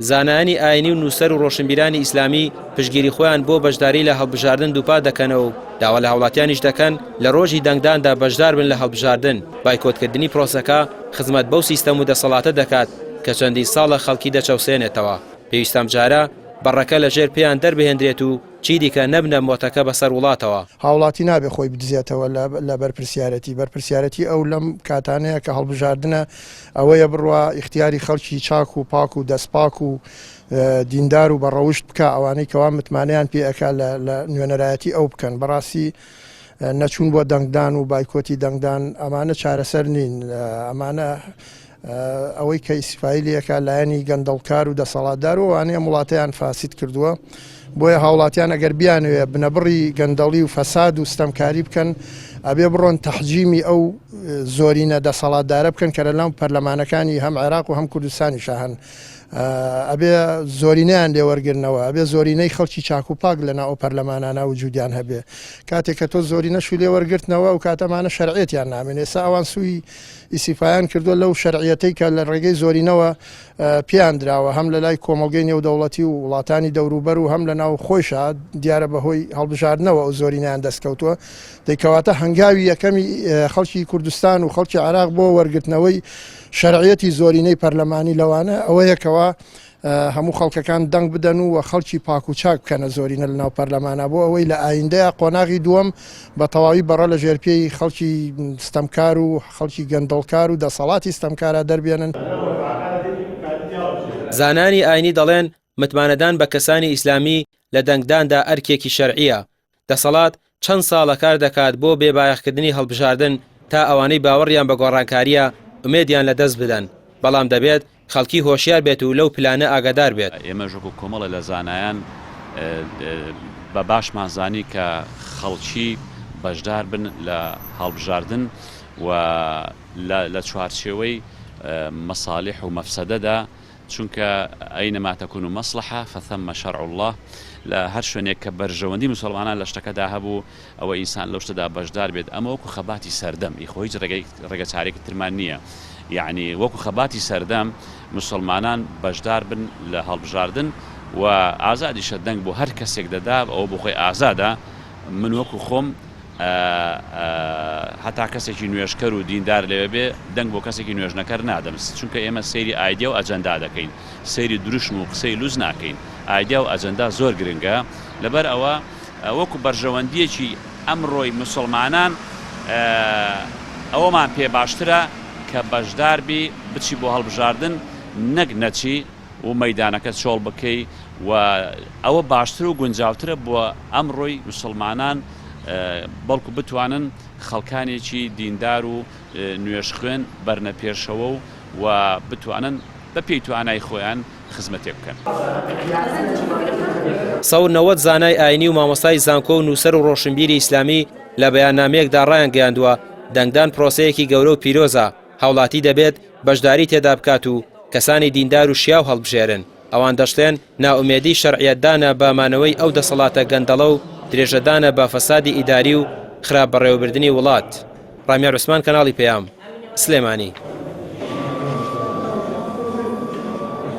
زانایانی ئاینی و نووسەر و ڕۆشنبیرانی ئیسلامی پشتگیری خۆیان بۆ بەشداری لە هەڵبژاردن دووپات دەکەنەوە و داوا لە هاوڵاتیانیش دەکەن لە ڕۆژی دەنگداندا بەشدار بن لە هەڵبژاردن، بایکۆتکردنی پرۆسەکە خزمەت بەو سیستەم و دەسەڵاتە دەکات کە چەندین ساڵە خەڵکی دەچەوسێنێتەوە، پێویستە ئەمجارە بەڕەکە لەژێر پێیان دەربهێندرێت و چیدیکە نەبنە مۆتەکە بەسەر وڵاتەوە. هاوڵاتی نابێ خۆی بدزێتەوە لە بەرپرسیارەتی، بەرپرسیارەتی ئەو لەم کاتانەیە کە هەڵبژاردنە ئەوەیە بڕوا ئیختیاری خەڵکی چاک و پاک و دەست پاک و دیندار و بە ڕەوشت بکا، ئەوانەی کەوا متمانەیان پێ ئەکا لە نوێنەرایەتی ئەو بکەن. بەڕاستی نەچوون بۆ دەنگدان و بایکۆتی دەنگدان ئەمانە چارەسەر نین، ئەمانە ئەوەی کە ئیسفای لێکا لایەنی گەندەڵکار و دەسەڵاتدار و ئەوانەی ئەم وڵاتەیان فاسید کردووە بۆیە هاوڵاتیان ئەگەر بیانەوێ بنەبڕی گەندەڵی و فەساد و ستەمکاری بکەن ئەبێ بڕۆن تەحجیمی ئەو زۆرینە دەسەڵاتدارە بکەن کە لەناو پەرلەمانەکانی هەم عێراق و هەم کوردستانیشا هەن ئەبێ زۆرینەیان لێوەرگرنەوە ئەبێ زۆرینەی خەڵکی چاک و پاک لەناو ئەو پەرلەمانانە وجودیان هەبێ کاتێک کە تۆ زۆرینەشی لێوەرگرتنەوە ئەو کاتەمانە شەرعیەتیان نامێنێ ئێستا ئەوان سوی ئیسیفایان کردووە لەو شەرعیەتەی کە لە ڕێگەی زۆرینەوە پێیان دراوە هەم لە لای کۆمەڵگەی نێودەوڵەتی و وڵاتانی دەوروبەر و هەم لە ناو خۆیشا دیارە بەهۆی هەڵبژاردنەوە ئەو زۆرینەیان دەستکەوتووە دەی کەواتە هەنگاوی یەکەمی خەڵکی کوردستان و خەڵکی عێراق بۆ وەرگرتنەوەی شەرعیەتی زۆرینەی پەرلەمانی لەوانە ئەوەیە کەوا هەموو خەڵکەکان دەنگ بدەن و و خەڵکی پاک و چاک بکەنە زۆرینە لەناو پەرلەمانا بۆ ئەوەی لە ئایندەیا قۆناغی دووەم بە تەواوی بەڕە لە ژێرپێی خەڵکی ستەمکار و خەڵکی گەندەڵکار و دەسەڵاتی ستەمکارا دەربێنن. زانایانی ئاینی دەڵێن متمانەدان بە کەسانی ئیسلامی لە دەنگداندا ئەرکێکی شەرعییە، دەسەڵات چەند ساڵە کار دەکات بۆ بێ بایەخکردنی هەڵبژاردن تا ئەوانەی باوەڕیان بە گۆڕانکارییە ئومێدیان لە دەست بدەن، بەڵام دەبێت خەڵکی هۆشیار بێت و لەو پلانە ئاگادار بێت. ئێمەش وەکو کۆمەڵێ لە زانایان بە باشمان زانی کە خەڵکی بەشدار بن لە هەڵبژاردن و لە چوارچێوەی مەسالیح و مەفسەدەدا چونکە اینما تکون مصلحە فثم شرع اللە لە هەر شوێنێک کە بەرژەوەندی موسڵمانان لە شتەکەدا هەبوو ئەوە ئینسان لەو شتەدا بەشدار بێت ئەمە وەکو خەباتی سەردەم ئی خۆ هیچ ڕێگەی ڕێگە چارێکی ترمان نییە یعنی وەکو خەباتی سەردەم مسلمانان بەشدار بن لە هەڵبژاردن و ئازادیشە دەنگ بۆ هەر کەسێک دەدا ئەوە بۆ خۆی ئازادە من وەکو خۆم هەتا کەسێکی نوێژکەر و دیندار لەوێ بێ دەنگ بۆ کەسێکی نوێژنەکەر نادەم چونکە ئێمە سەیری ئایدیا و ئەجەندا دەکەین سەیری دروشم و قسەی لوس ناکەین ئایدیا و ئەجەندا زۆر گرنگە لەبەر ئەوە وەکو بەرژەوەندیەکی ئەمڕۆی مسوڵمانان ئەوەمان پێ باشترە کە بەشدار بی بچی بۆ هەڵبژاردن نەک نەچی و مەیدانەکە چۆڵ بکەی و ئەوە باشتر و گونجاوترە بۆ ئەمڕۆی مسوڵمانان بەڵکو بتوانن خەڵکانێکی دیندار و نوێژخوێن بەرنە پێشەوە و و بتوانن بە پێی توانای خۆیان خزمەتێ بکەن. 190 زانای ئاینی و مامۆستای زانکۆ و نووسەر و ڕۆشنبیری ئیسلامی لە بەیاننامەیەکدا ڕایانگەیاندووە، دەنگدان پرۆسەیەکی گەورە و پیرۆزە، هاوڵاتی دەبێت بەشداری تێدا بکات و کەسانی دیندار و شیاو هەڵبژێرن. ئەوان دەشڵێن، نائومێدی شەرعیەتدانە بە مانەوەی ئەو دەسەڵاتە گەندەڵە و درێژەدانە بە فەسادی ئیداری و خراپ بەڕێوەبردنی وڵات. ڕامیار عوسمان کەناڵی پەیام، سلێمانی.